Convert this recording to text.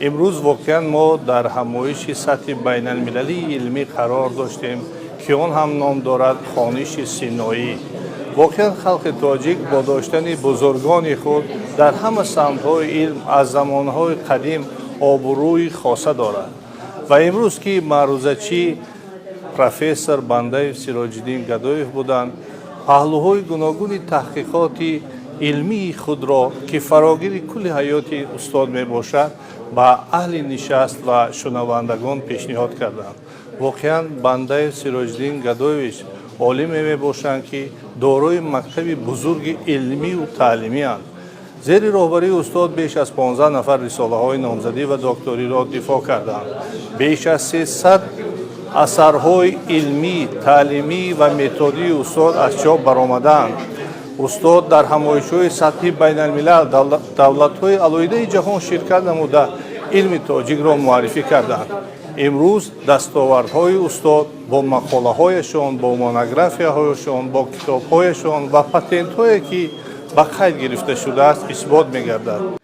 Имрӯз воқеан мо дар ҳамоиши сатҳи байналмилалии илмӣ қарор доштем, ки он ҳам ном дорад Хониши Синоӣ. Воқеан, халқи тоҷик бо доштани бузургони худ дар ҳама самтҳои илм аз замонҳои қадим обрӯи хоса дорад. Ва имрӯз, ки маърузачӣ профессор Бандаев Сироҷиддин Гадоев буданд, паҳлӯҳои гуногуни таҳқиқоти илмии худро, ки фарогири кулли ҳаёти устод мебошад, ба аҳли нишаст ва шунавандагон пешниҳод карданд. Воқеан, Бандаев Сироҷиддин Гадоевич олиме мебошанд, ки дорои мактаби бузурги илмию таълимианд. Зери роҳбарии устод беш аз 15 нафар рисолаҳои номзадӣ ва докториро дифоъ карданд. Беш аз 300 асарҳои илмӣ, таълимӣ ва методии устод аз чоп баромадаанд. Устод дар ҳамоишҳои сатҳи байналмилал, давлатҳои алоҳидаи ҷаҳон ширкат намуда, илми тоҷикро муаррифӣ карданд. Имрӯз дастовардҳои устод бо мақолаҳояшон, бо монографияҳояшон, бо китобҳояшон ва патентҳое, ки ба қайд гирифта шудааст, исбот мегардад.